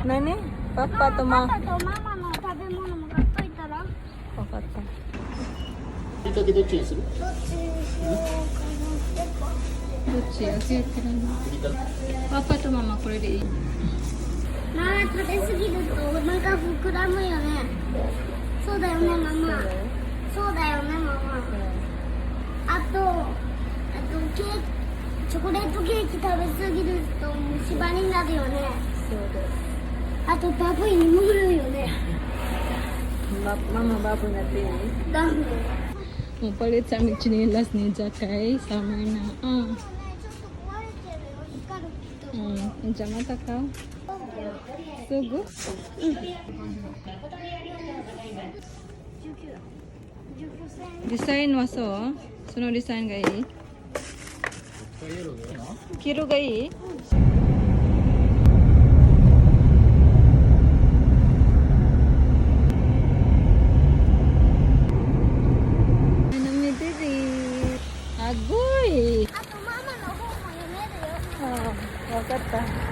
何？パパとマパパとママの食べ物も買っといたら。わかった。ふりかけどっちにする？どっちにしようかな。やっぱどっち？ふりかけ。パパとママ、これでいい。ママ、食べ過ぎるとお腹膨らむよね。そうだよね、ママ。そうだよね、ママ。あとケーキ、チョコレートケーキ食べ過ぎると虫歯になるよね。そうです。あと、バブにもなるよね。ママ、バブなっていい？ダメ。 Mupalit sa aming tsinelas ni Jack kay summer na. Ah. ちょっと壊れてるよ、光るとこ うん。じゃあまた買う。すぐ。 19、19千。デザインはそう？そのデザインがいい？黄色がいい？Ano mi diri? Agoy! あと、ママの本も読めるよ。ああ、わかった。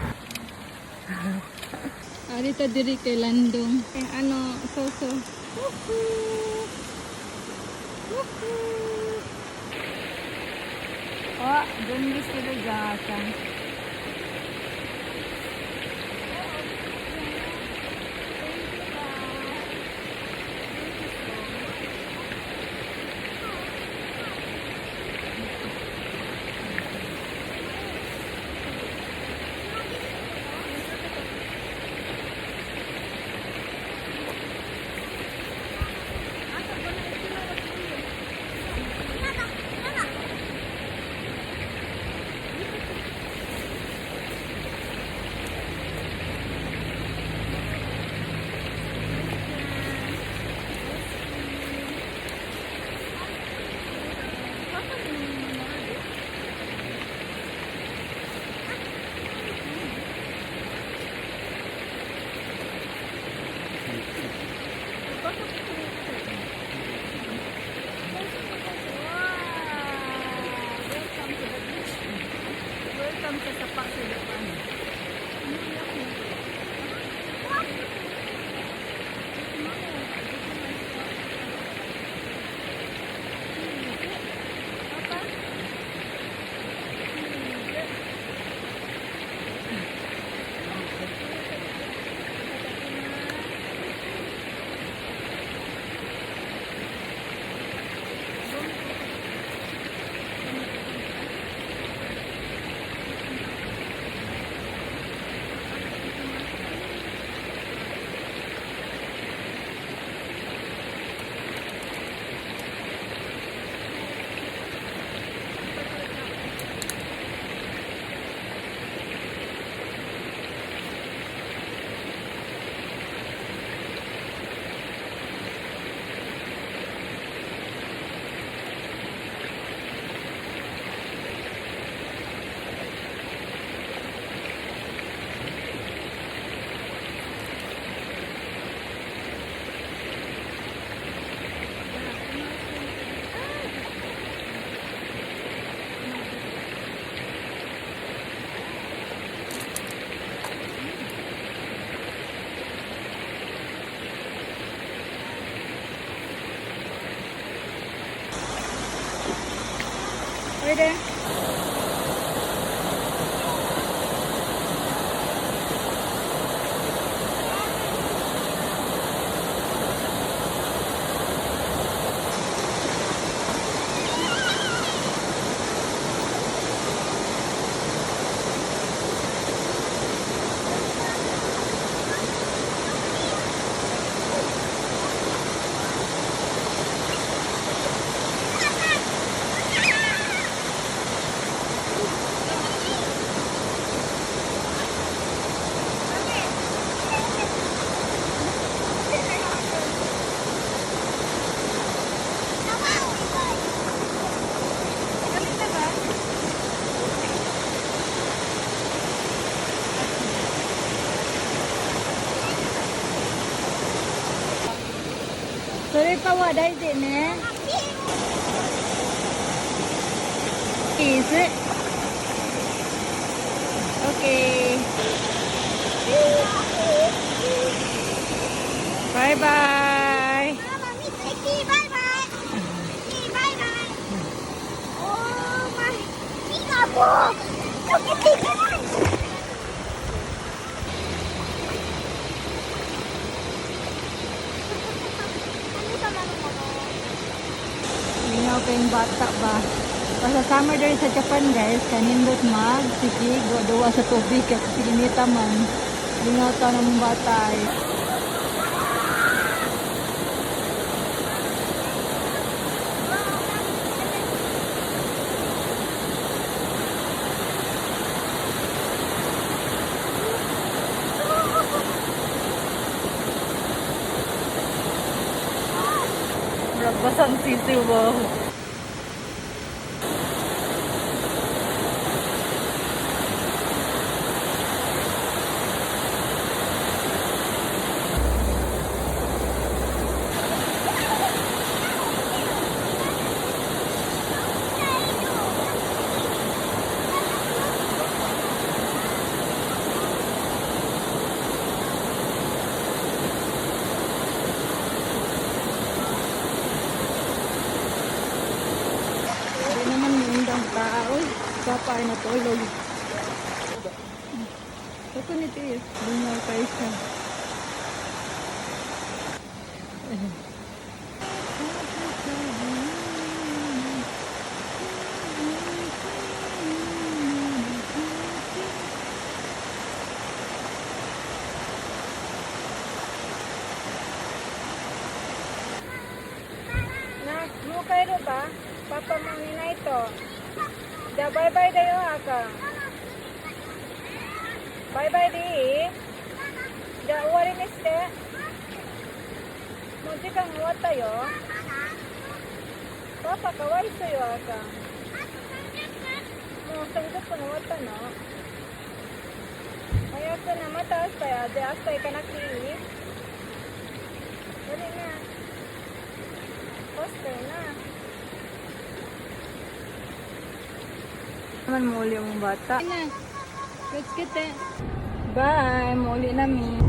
Arita diri kay Landong. Eh, ano, so-so. Woohoo! Woohoo! あ、準備してるじゃん、あーちゃん。やだやだ。 Welcome sa Sapa sa Japan. おいで。それパワー大事ね。チーズ。オッケー。Bye-bye! ママ見て、キーバイバイ。キーバイバイ。おーマイ、木がもう溶けていかない。神様のもの。 Lingaw kayong bata ba? Basta summer diri sa Japan, guys, kanindot mag sige duwa sa tubig kasi sige nita man. Lingaw ta ng bata ay. Murag basang sisiw ba? Hindi naman muundang tao. Papa ay natulog. Ito ni Tiyo. Lingaw tayo siya. Nak, mo kayo ba? Papa mo ni na ito. Da bye bye dayo aka. Bye bye di. Da 終わりにして。もう時間終わったよ。パパかわいそうよあか。もう30分終わったの。早くな、また明日や。で、明日行かなくていい。Dali na. Poster na. Naman muli ang bata. Na. Let's get it. Bye! Muli na mi.